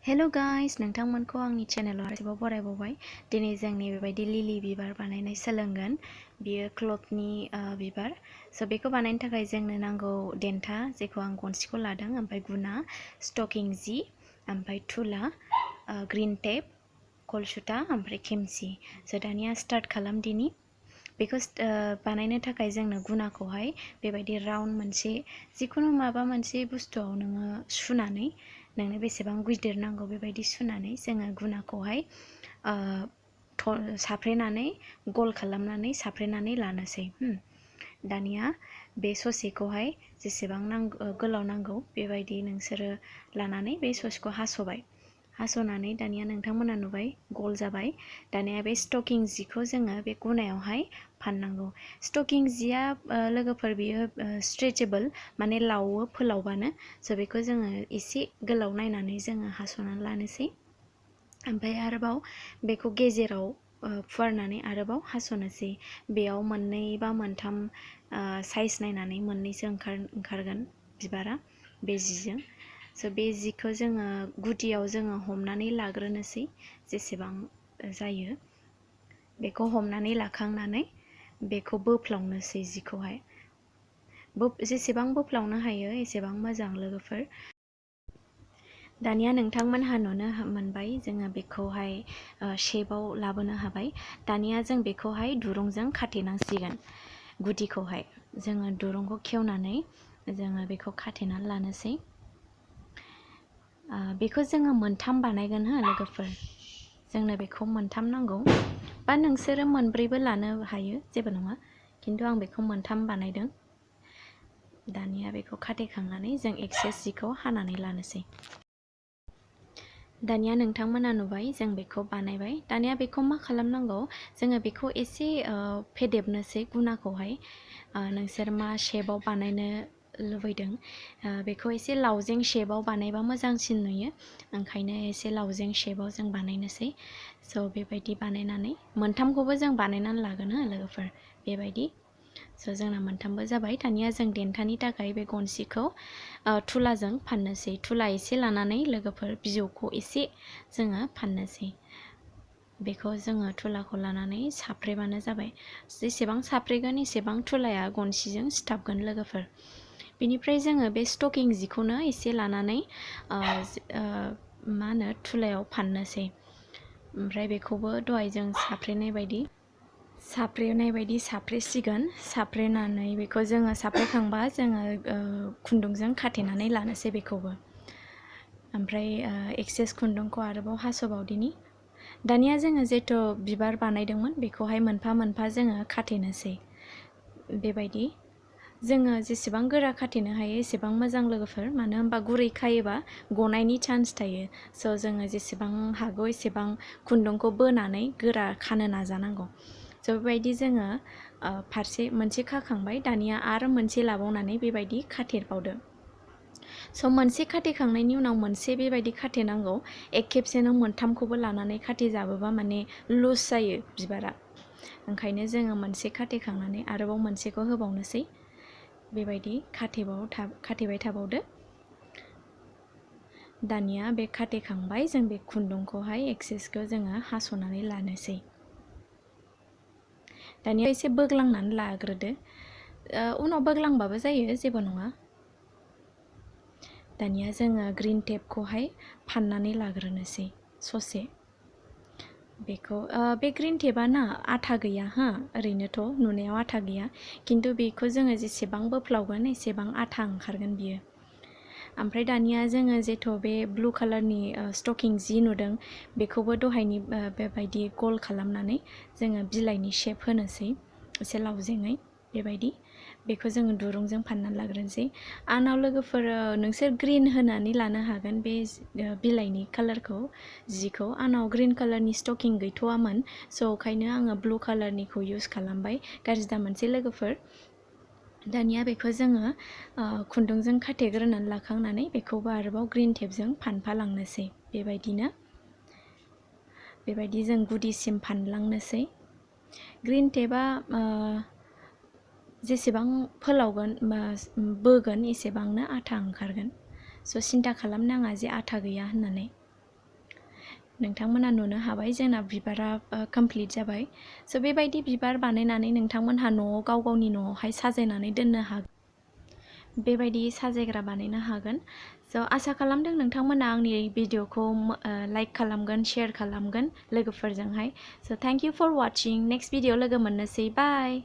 Hello guys नोंथांमोनखौ आंनि चेनेलाव आरोबाव बरायबावबाय दिनै जोंनि बेबायदि लिलि बिबार बानायनाय सोलोंगोन बियो क्लथनि बिबार स' बेखौ बानायनो थाखाय जोंनो नांगौ देन्था जेखौ आं गनसिखौ लादों ओमफ्राय गुना स्टकिं जि ओमफ्राय तुला ग्रीन टेप कलसुता ओमफ्राय खेमसि स' दानिया स्टार्ट खालामदिनि बेखौ बानायनो थाखाय जोंनो गुनाखौहाय बेबायदि राउन्ड मोनसे जिखुनु माबा मोनसे बुस्थुआव नोङो सुनानै नोंनो बेसेबां गिदिर नांगौ बेबायदि सुनानै जोङो गुनाखौहाय साफ्रेनानै गल खालामनानै साफ्रेनानै लानोसै दानिया बे ससेखौहाय जेसेबां नांगौ गोलाव नांगौ बेबायदि नोंसोरो लानानै बे ससेखौ हास'नानै दानिया नोंथांमोना नुबाय गल जाबाय दानिया बे स्टकिं जिखौ जोङो बे गुनायावहाय फाननांगौ स्टकिं जिया लोगोफोर बियो स्ट्रेचेबल माने लावो फोलावबानो स' बेखौ जोङो एसे गोलाव नायनानै जोङो हास'नानै लानोसै ओमफ्राय आरोबाव बेखौ गेजेराव फुवारनानै आरोबाव हास'नोसै बेयाव मोननै बा मोनथाम साइज नायनानै मोननैसो ओंखारगोन बिबारा बे जिजों स' बे जिखौ जोङो गुदियाव जोङो हमनानै लाग्रोनोसै जेसेबां जायो बेखौ हमनानै लाखांनानै बेखौ बोफ्लावनोसै जिखौहाय जेसेबां बोफ्लावनो हायो एसेबां मोजां लोगोफोर दानिया नोंथांमोनहा नुनो मोनबाय जोङो बेखौहाय शेपाव लाबोनो हाबाय दानिया जों बेखौहाय दुरुंजों खाथेनांसिगोन गुदिखौहाय जोङो दुरुंखौ खेवनानै जोङो बेखौ खाथेनानै लानोसै बेखौ जोङो मोनथाम बानायगोन हो लोगोफोर जोंनो बेखौ मोनथाम नांगौ बा नोंसोरो मोनब्रैबो लानो हायो जेबो नङा खिन्थु आं बेखौ मोनथाम बानायदों दानिया बेखौ खाथेखांनानै जों एक्सेस जिखौ हानानै लानोसै दानिया नोंथांमोना नुबाय जों बेखौ बानायबाय दानिया बेखौ मा खालामनांगौ जोङो बेखौ एसे फेदेबनोसै गुनाखौहाय नोंसोर मा शेपाव बानायनो लुबैदों बेखौ एसे लावजें शेपाव बानायबा मोजांसिन नुयो ओंखायनो एसे लावजें शेपाव जों बानायनोसै स' बेबायदि बानायनानै मोनथामखौबो जों बानायनानै लागोन हो लोगोफोर बेबायदि स' जोंना मोनथामबो जाबाय दानिया जों देन्थानि थाखाय बे गनसिखौ तुलाजों फाननोसै तुला एसे लानानै लोगोफोर बिजौखौ एसे जोङो फाननोसै बेखौ जोङो तुलाखौ लानानै साफ्रेबानो जाबाय जेसेबां साफ्रेगोन एसेबां तुलाया गनसिजों सिथाबगोन लोगोफोर बेनिफ्राय जोङो बे स्टकिं जिखौनो एसे लानानै मा होनो तुलायाव फाननोसै ओमफ्राय बेखौबो दहाय जों साफ्रेनाय बायदि साफ्रेसिगोन साफ्रेनानै बेखौ जोङो साफ्रेखांबा जोङो खुन्दुंजों खाथेनानै लानोसै बेखौबो ओमफ्राय एक्सेस खुन्दुंखौ आरोबाव हास'बावदिनि दानिया जोङो जेथु बिबार बानायदोंमोन बेखौहाय मोनफा मोनफा जोङो खाथेनोसै बेबायदि जोङो जेसेबां गोरा खाथेनो हायो एसेबां मोजां लोगोफोर मानो होनबा गुरै खायोबा गनायनि चान्स थायो स' जोङो जेसेबां हागौ एसेबां खुन्दुंखौ बोनानै गोरा खानो नाजानांगौ स' बेबायदि जोङो फारसे मोनसे खाखांबाय दानिया आरो मोनसे लाबावनानै बेबायदि खाथेबावदो स' मोनसे खाथेखांनायनि उनाव मोनसे बेबायदि खाथेनांगौ एक खेबसेनो मोनथामखौबो लानानै खाथेजाबोबा माने लुज जायो बिबारा ओंखायनो जोङो मोनसे खाथेखांनानै आरोबाव मोनसेखौ होबावनोसै बेबायदि खाथेबाय थाबावदो दानिया बे खाथेखांबाय जों बे खुन्दुंखौहाय एक्सेसखौ जोङो हास'नानै लानोसै दानिया एसे बोग्लांनानै लाग्रोदो उनाव बोग्लांबाबो जायो जेबो नङा दानिया जोङो ग्रीन टेपखौहाय फाननानै लाग्रोनोसै ससे बेखौ बे ग्रीन टेपआ ना आथा गैया हा ओरैनोथ' नुनायाव आथा गैया खिन्थु बेखौ जोङो जेसेबां बोफ्लावगोन एसेबां आथा ओंखारगोन बियो ओमफ्राय दानिया जोङो जेथ' बे ब्लु कालारनि स्टकिं जि नुदों बेखौबो दहायनि बेबायदि गल खालामनानै जोङो बिलाइनि शेप होनोसै एसे लावजेङै बेबायदि बेखौ जोङो दुरुंजों फाननानै लाग्रोनोसै आंनाव लोगोफोर नोंसोर ग्रीन होनानै लानो हागोन बे बिलाइनि कालारखौ जिखौ आंनाव ग्रीन कालारनि स्टकिं गैथ'वामोन स' ओंखायनो आङो ब्लु कालारनिखौ इउज खालामबाय गाज्रि दा मोनसे लोगोफोर दानिया बेखौ जोङो खुन्दुंजों खाथेग्रोनानै लाखांनानै बेखौबो आरोबाव ग्रीन टेपजों फानफालांनोसै बेबायदि जों गुदिसिम फानलांनोसै ग्रीन टेपआ जेसेबां फोलावगोन बोगोन एसेबांनो आथा ओंखारगोन स' सिन्था खालामनाङा जे आथा गैया होननानै नोंथांमोना नुनो हाबाय जोंना बिबारा कमप्लिट जाबाय। स' बेबायदि बिबार बानायनानै नोंथांमोनहा न'आव गाव गावनि न'आवहाय साजायनानै दोननो हागोन। बेबायदि साजायग्रा बानायनो हागोन। स' आसा खालामदों नोंथांमोना आंनि भिडिअखौ लाइक खालामगोन, शेयार खालामगोन लोगोफोरजोंहाय। So' thank you for watching. Next video लोगो मोननोसै। बाय।